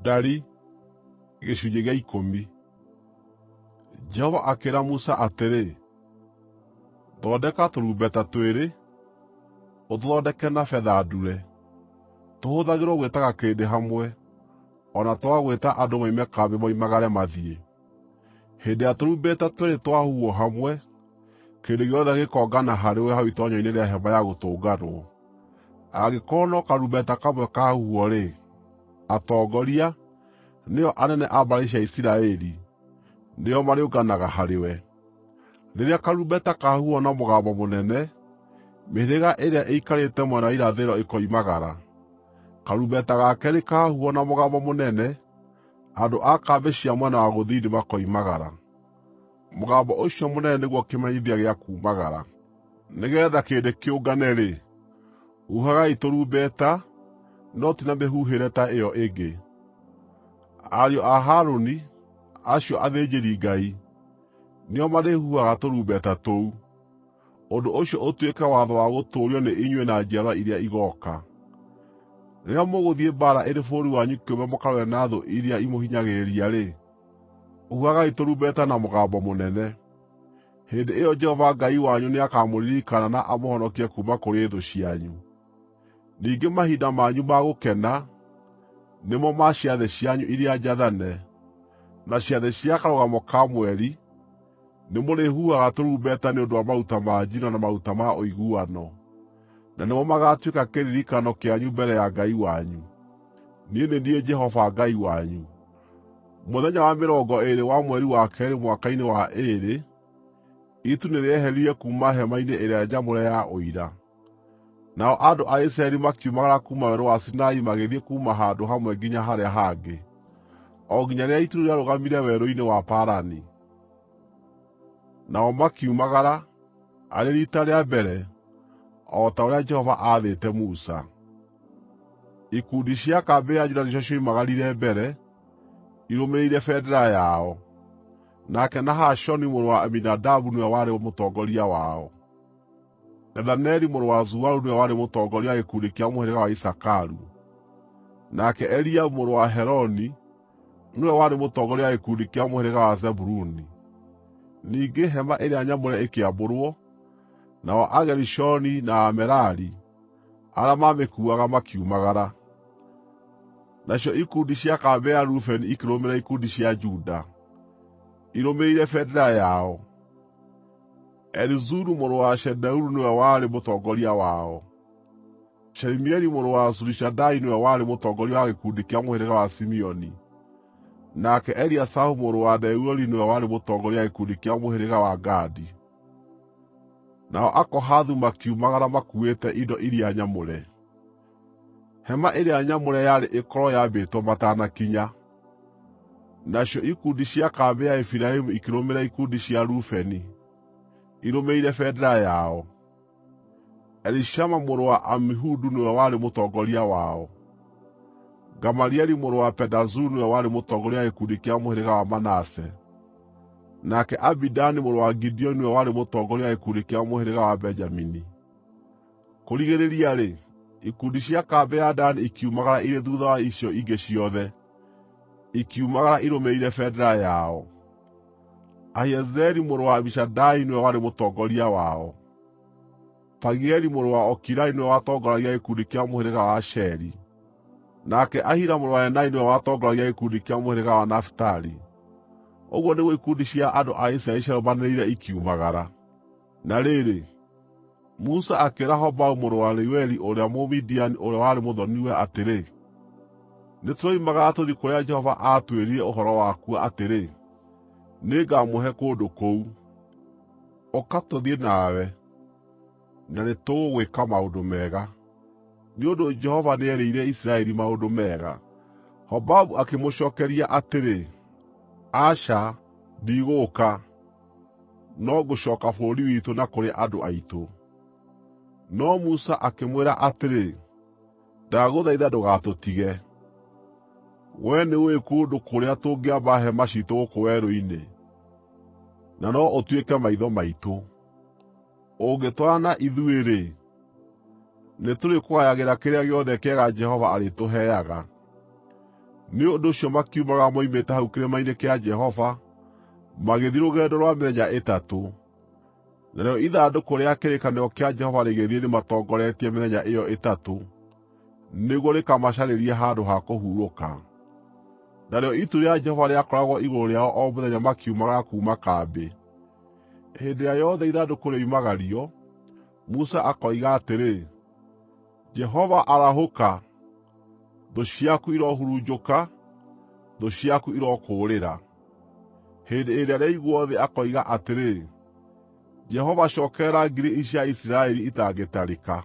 Ndari gĩcunjĩ gĩa ikũmi. Jehova akĩĩra Musa atĩrĩ, “Thondeka tũrumbeta twĩrĩ, ũtũthondeke na betha ndure, tũhũthagĩrwo gwĩtaga kĩrĩndĩ hamwe, o na twa gwĩta andũ moime kambĩ moimagare mathiĩ. Hĩndĩ ĩrĩa tũrumbeta tweerĩ twahuhwo hamwe, kĩrĩndĩ gĩothe gĩkoongana harĩwe hau itoonyero-inĩ rĩa Hema-ya-Gũtũnganwo. Angĩkorwo no karumbeta kamwe kahuhwo-rĩ, atongoria, nĩo anene a mbarĩ cia Isiraeli, nĩo marĩũnganaga harĩwe. Rĩrĩa karumbeta kahuhwo na mũgambo mũnene, mĩhĩrĩga ĩrĩa ĩikarĩte mwena wa irathĩro ĩkoimagara. Karumbeta ga keerĩ kahuhwo na mũgambo mũnene, andũ a kambĩ cia mwena wa gũthini makoimagara. Mũgambo ũcio mũnene nĩguo kĩmenyithia gĩa kuumagara. Nĩgeetha kĩrĩndĩ kĩũngane-rĩ, huhagai tũrumbeta, no ti na mĩhuhĩre ta ĩyo ĩngĩ. Ariũ a Harũni, acio athĩnjĩri-Ngai, nĩo marĩhuhaga tũrumbeta tũu. Ũndũ ũcio ũtuĩke watho wa gũtũũrio nĩ inyuĩ na njiarwa iria igooka. Rĩrĩa mũgũthiĩ mbaara ĩrĩ bũrũri wanyu kĩũmbe mũkarũe na thũ iria imũhinyagĩrĩria-rĩ, huhagai tũrumbeta na mũgambo mũnene. Hĩndĩ ĩyo Jehova Ngai wanyu nĩakamũririkana na amũhonokie kuuma kũrĩ thũ cianyu. Ningĩ mahinda manyu ma gũkena, nĩmo ma ciathĩ cianyu iria njathane, na ciathĩ cia Karũgamo ka Mweri, nĩmũrĩhuhaga tũrumbeta nĩ ũndũ wa maruta ma njino na maruta ma ũiguano, na nĩmo magaatuĩka kĩririkano kĩanyu mbere ya Ngai wanyu. Niĩ nĩ niĩ Jehova Ngai wanyu. Mũthenya wa mĩrongo ĩĩrĩ wa mweri wa keerĩ mwaka-inĩ wa ĩĩrĩ, itu nĩrĩeherire kuuma hema-inĩ ĩrĩa nyamũre ya Ũira. Nao andũ a Isiraeli makiumagara kuuma Werũ wa Sinai magĩthiĩ kuuma handũ hamwe nginya harĩa hangĩ, o nginya rĩrĩa itu rĩu rĩarũgamire werũ-inĩ wa Parani. Nao makiumagara, arĩ riita rĩa mbere, o ta ũrĩa Jehova aathĩte Musa. Ikundi cia kambĩ ya Juda nĩcio cioimagarire mbere, irũmĩrĩire bendera yao. Nake Nahashoni mũrũ wa Aminadabu nĩwe warĩ mũtongoria wao. Nethaneli mũrũ wa Zuaru nĩwe warĩ mũtongoria wa gĩkundi kĩa mũhĩrĩga wa Isakaru. Nake Eliabu mũrũ wa Heloni nĩwe warĩ mũtongoria wa gĩkundi kĩa mũhĩrĩga wa Zebuluni. Ningĩ hema ĩrĩa nyamũre ĩkĩambũrwo, nao Agerishoni na Amerari arĩa maamĩkuuaga makiumagara. Nacio ikundi cia kambĩ ya Rubeni ikĩrũmĩrĩra ikundi cia Juda, irũmĩrĩire bendera yao. Elizuru mũrũ wa Shedeuru nĩwe warĩ mũtongoria wao. Shelumieli mũrũ wa Zurishadai nĩwe warĩ mũtongoria wa gĩkundi kĩa mũhĩrĩga wa Simeoni, nake Eliasafu mũrũ wa Deueli nĩwe warĩ mũtongoria wa gĩkundi kĩa mũhĩrĩga wa Gadi. Nao Akohathu makiumagara makuuĩte indo iria nyamũre. Hema ĩrĩa nyamũre yarĩ ĩkorwo yambĩtwo matanakinya. Nacio ikundi cia kambĩ ya Efiraimu ikĩrũmĩrĩra ikundi cia Rubeni, irũmĩrĩire bendera yao. Elishama mũrũ wa Amihudu nĩwe warĩ mũtongoria wao. Gamalieli mũrũ wa Pedazuru nĩwe warĩ mũtongoria wa gĩkundi kĩa mũhĩrĩga wa Manase. Nake Abidani mũrũ wa Gideoni nĩwe warĩ mũtongoria wa gĩkundi kĩa mũhĩrĩga wa Benjamini. Kũrigĩrĩria-rĩ, ikundi cia kambĩ ya Dani ikiumagara irĩ thuutha wa icio ingĩ ciothe, ikiumagara irũmĩrĩire bendera yao. Ahiezeri mũrũ wa Amishadai nĩwe warĩ mũtongoria wao. Pagieli mũrũ wa Okirani nĩwe watongoragia gĩkundi kĩa mũhĩrĩga wa Asheri, nake Ahira mũrũ wa Enani nĩwe watongoragia gĩkundi kĩa mũhĩrĩga wa Nafitali. Ũguo nĩguo ikundi cia andũ a Isiraeli ciarũmanĩrĩire ikiumagara. Na rĩrĩ, Musa akĩĩra Hobabu mũrũ wa Reueli ũrĩa Mũmidiani ũrĩa warĩ mũthoni-we atĩrĩ, “Nĩtũroimagara tũthiĩ kũrĩa Jehova aatwĩrire ũhoro wakuo atĩrĩ, ‘Nĩngamũhe kũndũ kũu.’ Ũka tũthiĩ nawe, na nĩtũgũgwĩka maũndũ mega, nĩ ũndũ Jehova nĩerĩire Isiraeli maũndũ mega.” Hobabu akĩmũcookeria atĩrĩ, “Aca, ndigũũka, no ngũcooka bũrũri witũ na kũrĩ andũ aitũ.” No Musa akĩmwĩra atĩrĩ, “Ndagũthaitha ndũgatũtige. Wee nĩũũĩ kũndũ kũrĩa tũngĩamba hema ciitũ gũkũ werũ-inĩ, na no ũtuĩke maitho maitũ. Ũngĩtwarana na ithuĩ-rĩ, nĩtũrĩkũgayagĩra kĩrĩa gĩothe kĩega Jehova arĩtũheaga.” Nĩ ũndũ ũcio makiumagara moimĩte hau kĩrĩma-inĩ kĩa Jehova, magĩthiĩ rũgendo rwa mĩthenya ĩtatũ. Narĩo ithandũkũ rĩa kĩrĩkanĩro kĩa Jehova rĩgĩthiĩ rĩmatongoretie mĩthenya ĩyo ĩtatũ, nĩguo rĩkamacarĩrie handũ ha kũhurũka. Narĩo itu rĩa Jehova rĩakoragwo igũrũ rĩao o mũthenya makiumagara kuuma kambĩ. Hĩndĩ ĩrĩa yothe ithandũkũ rĩoimagario, Musa akoiga atĩrĩ, “Jehova arahũka! Thũ ciaku irohurunjũka; thũ ciaku irokũũrĩra.” Hĩndĩ ĩrĩa rĩaigwo thĩ akoiga atĩrĩ, “Jehova cookerera ngiri ici cia Isiraeli itangĩtarĩka.”